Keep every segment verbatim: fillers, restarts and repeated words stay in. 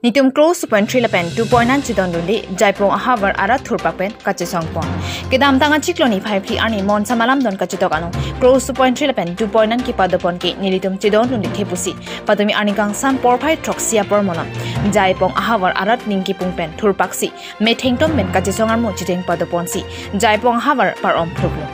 Netum clause two point three lapen two point nine chidondunde Jaipong ahavar arat thurpak pen kachesongpon. Kedamtang achiklo niphai phli arni Monsam alamdon kachetok anong clause two point three lapen two point nine kepadopon ke nelitum chidondunde the pusi patumi arni kangsam porphai throksi apor monon Jaipong ahavar arat ning kipung pen thurpaksi methengtom pen kachesong armu chiteng padoponsi Jaipong ahavar par-om phluplo.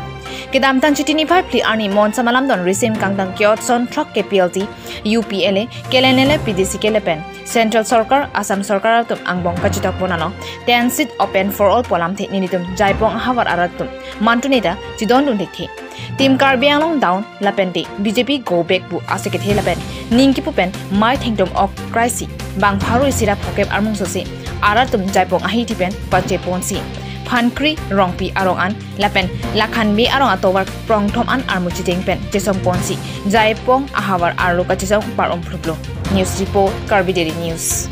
Kedamtang Chiti niphai phli arni Monsam alamdon risim kangtang ke-ot son throk ke P L T, U P L A, K L N L A, P D C K lapen Central Sorkar, Assam Sorkar atum angbong kachitokpon along ten seat open for all pu alamthe nelitum Jaipong ahavar arat atum mantuni ta chidondunde the. Team Karbi Anglong down lapente B J P go back pu ase kethe lapen ning kipu pen methengtom ok kraisi bang pharo isi ra phokep armungsose arat atum Jaipong ahithi pen pacheponsi Phankri, Rongpi arong an lapen Lakhanbe arong atovar prongthom an armu chiteng pen chesongponsi Jaipong ahavar arlo kachesong par-om phluplo. News report, Karbi Daily News.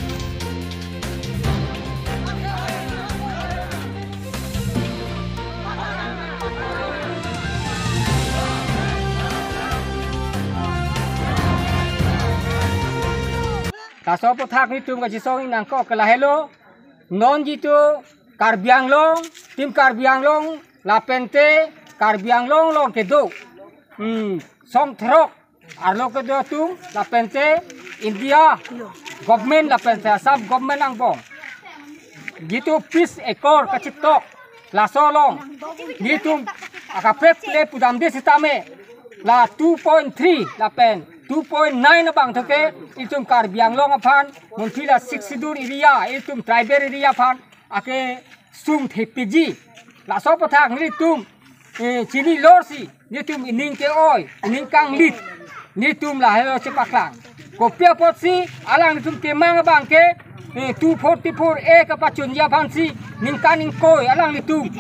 Laso aphuthak netum kachesong nangkok ke lahelo. Non jitu Karbi Anglong, Team Karbi Anglong lapente Karbi Anglong along kedo, hmm, song throk arlo kedo atum lapente India government lapente Assam government angbong jitu peace accord kachetok, laso along netum akaprek le pudamde sitame la two point three lapen two point nine abang thoke itum Karbi Anglong aphan, munthi la Sixth Schedule area, itum tribal area aphan akesung thepiji. Laso aphuthak netum, eh, chini lorsi, netum ining ke-oi, ining kanglit, netum lahelo chepaklang. Kopi apotsi alanglitum kemang abang ke, eh, two forty-four A kapachunji aphansi ningkan ingkoi alanglitum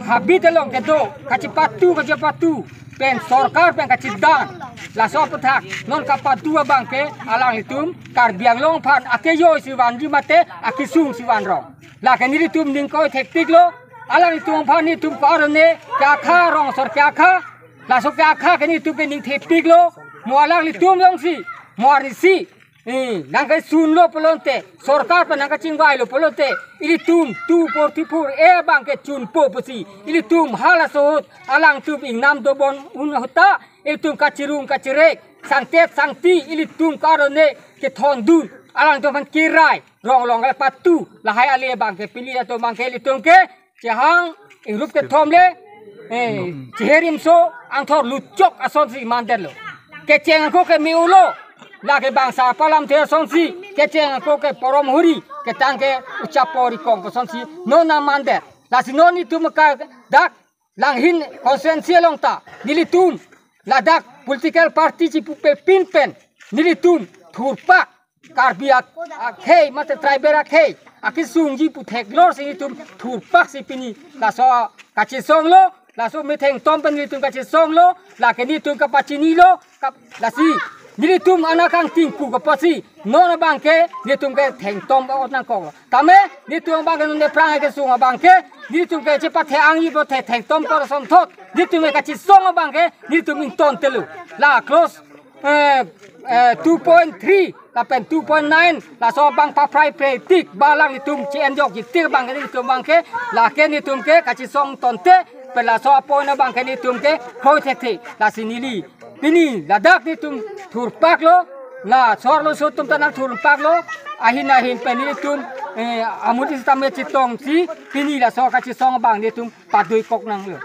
habit along kedo, kachepatu, kachepatu pen sorkar pen kachedan. Laso aphuthak non kapatu abang ke alanglitum Karbi Anglong aphan akejoi si vanji mate akesung si vanrong. Lake nelitum ning ke-oi thektiklo, alanglitum aphan netum ko-arone ke akha, rong asor ke akha, laso ke akha ke netum ke ning thepiklo, mo alanglitum jongsi, mo arnisi, eh, nangkesunlo pulote, sorkar pen nangkachingvailo pulote, ilitum two forty-four A abang ke chunpo pusi, ilitum halaso ahut alangtum ingnam dobon un ahut ta, ilitum kachirung kachirek, sangtet sangti, ilitum ko-arone kethondun, alangtum aphan kirai, rong along le patu, lahai ale abang ke pili atum abang ke ilitum ke, chehang ingrup kethom le, eh, cheherimso angthor luchok asonsi mandetlo. Kecheng ako ke me-olo, lake bangsa palamthe asonsi, kecheng ako ke porom huri, ketang ke uchapo rikong asonsi, non nangmandet. Lasi non netum ke dak Langhin constituency along ta, nelitum ladak political party chipupe pin pen, nelitum thurpak Karbi ak-, akhei mate tribal akhei akesungji pu theklorsi netum thurpaksi pini laso kachesonglo, laso methengtom pen netum kachesonglo, lake netum kapachinilo, kap-, lasi nelitum anak kangtingku kapasi, non abang ke netum ke thengtom ot nangkok. Tame netum abang ke non aphrang kesung abang ke, netum ke chepathe-angji pu the thengtom kor asonthot, netum ke kachesong abang ke netum ingtontelo. La clause, eh, eh, two point three lapen two point nine, laso abang paprai pretik ba alanglitum che-enjokji tik abang ke netum abang ke, lake netum ke kachesong tonte, pen laso apon abang ke netum ke khoi thekthe. Lasi neli pini ladak netum thurpaklo, la so-arloso atum ta nangthurpaklo, ahin ahin pen netum, eh, amudi sitame chetongsi pini laso kachesong abang netum padoikok nanglo.